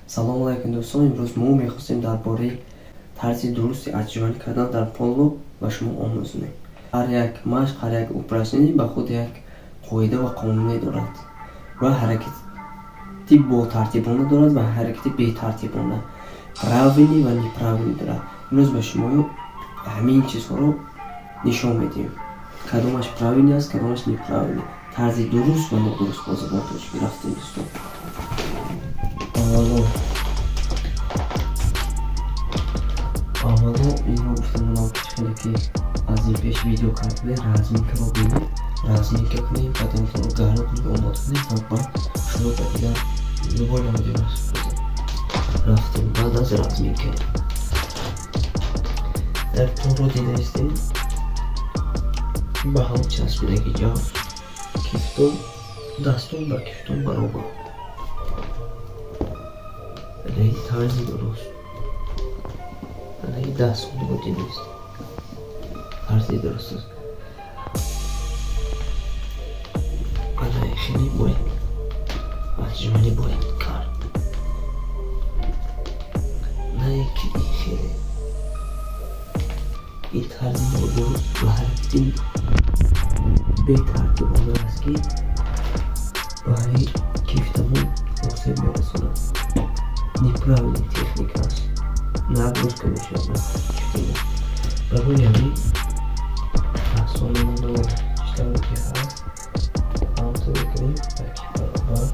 Салому алайкум, дӯстон. Имрӯз мо мехостем дар бораи тарзи дурусти отжимание кардан дар полро ба шумо омӯзонем. Ҳар як машқ, ҳар як упражнение ба худ як қоида ва қонуне дорад ва ҳаракати ботартибона дорад ва ҳаракати бетартибона, правильный ва неправильный дорад. Имрӯз ба шумо ҳамин чизҳоро нишон медиҳем: кадомаш правильный аст, кадомаш неправильный, тарзи дуруст ва нодуруст бо забони тоҷикӣ. Рафтем, дӯстон. Аввало инро гуфтамонам, ки хеле ки аз ин пеш видео карда, разминкаро бинед, разминка кунем, баданатонро гарм кунем, омода кунем ва баъд шурӯъ ба дигар любой намуди машқ кунем. Рафтем. Баъд аз разминка дар полро дидаистем, ба ҳам часпидаги ҷо кифтон, дастон ба кифтон баробар. Анаи тарзи дуруст, анаи дастонро дидаист, тарзи дуруст аст. Анаи хеле бояд отжимание бояд кард, на ки хеле. Ин тарзи нодуруст ва ҳаракати бетартибона аст, ки барои кифтамон осеб мерасонад. Неправильный техника аст, нагрузка мешавад кифтамон. Барои ҳамин дастонамонро чӣ ки ҳаст, ҳамтур мекунем, ба кифт баробар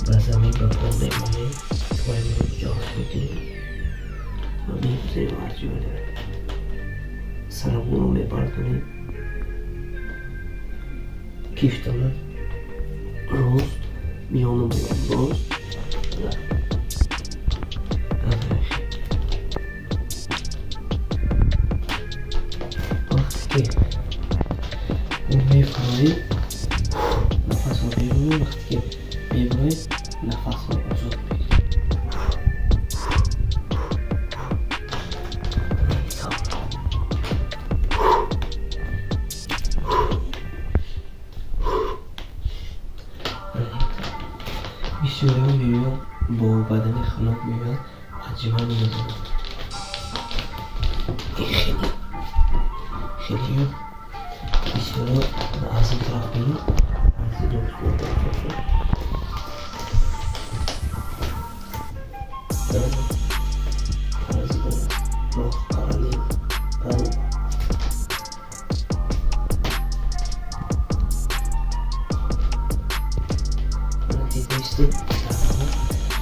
ба замин, ба пол мемонем, поямонро ҷост мекунем ва мегузарем отжимание. Сарамонро мебардорем, кифтамон рост, миёнамон рост. Вақте ки мо мефароем, нафасро берунем, вақте ки мебароем, нафасро озод мекунем. Бисёриҳо меоянд, бо бадани хунук меоянд, отжимание мезананд. Ин хеле хелеё бисёриҳо аз ин тараф бинед, тарзи дуруст бошад. Тарзи дуруст рост, параллел, баробар. Дидаистед,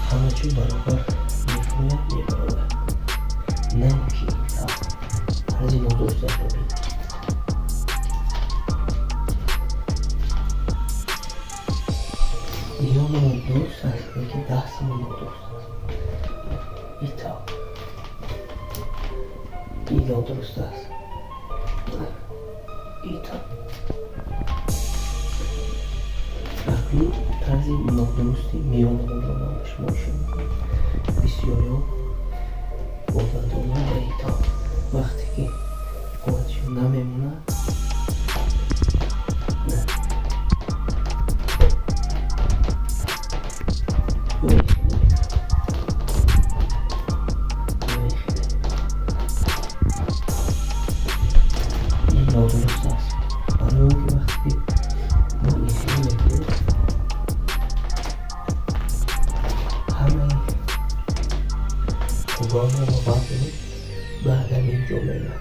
ҳама ҷо баробар мефурояд, мебарояд, на ки ин тавр. Тарзи нодурусташро бинед. Миёнамон дуруст аст, лекин дастамон нодуруст аст. Итавр ин нодуруст аст, итавр. Акнун тарзи нодурусти миёнамонро ман ба шумо нишон медиҳам. Бисёриҳо одат доранд ба ин тавр, вақте ки қувватшон намемонад. Ё ин хеле, ё ин хеле. Ин нодуруст аст, барои он ки вақте ки мо ин хеле мекунем, ҳамаи қуввамо ва вазнамон ба ҳамин ҷо меояд,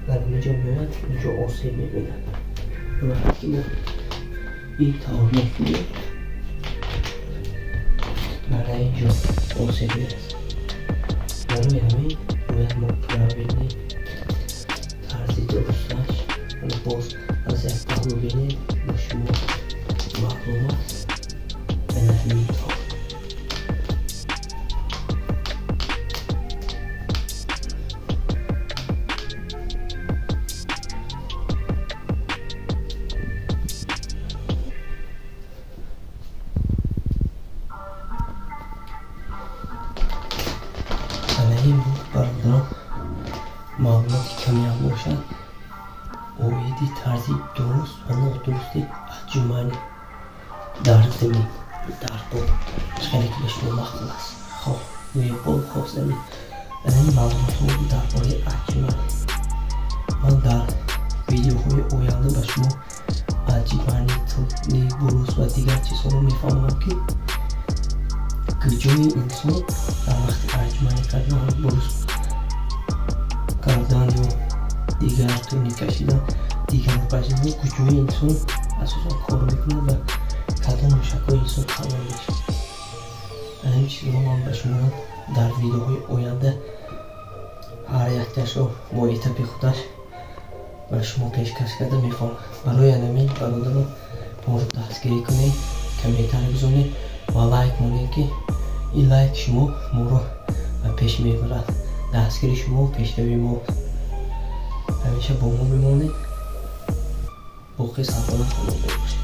дар ҳамин ҷо меояд, инҷо осеб мебинад. Вақте ки мо ин тавр мекунем, бар ин ҷо осеб мерасад. Барои ҳамин бояд мо правильный, тарзи дурусташ. Боз аз як паҳлӯ бинед, ба шумо маълум аст. Ана ҳамин тавр. Ана ин буд, бародарон, маълумоти камеам бошад оиди тарзи дуруст ва нодурусти отжимание дар замин, дар пол. Хеле ки ба шумо маъқул аст, хоҳ рӯи пол, хоҳ замин. Ин маълумотҳо дар бораи отжимание. Ман дар видеоҳои оянда ба шумо отжимание, турник, брус ва дигар чизҳоро мефаҳмонам, ки куҷои инсон дар вақти отжимание кардан, брус кардан ё дигар турник кашидан, дигар упражнение, куҷои инсон асосан кор мекунад ва кадом мушакҳои инсон калон мешавад. Ин чизҳоро ман ба шумо дар видеоҳои оянда ҳар якташро бо этапи худаш ба шумо пешкаш карда мехоҳам. Барои анамин, бародарон, моро дастгирӣ кунед, комментарий гузоред ва лайк монед, ки ин лайк шумо моро ба пеш мебарад. Дастгири шумо пешравии мо. Ҳамеша бо мо бимонед, боқӣ сарбаланд, хонобод бошед.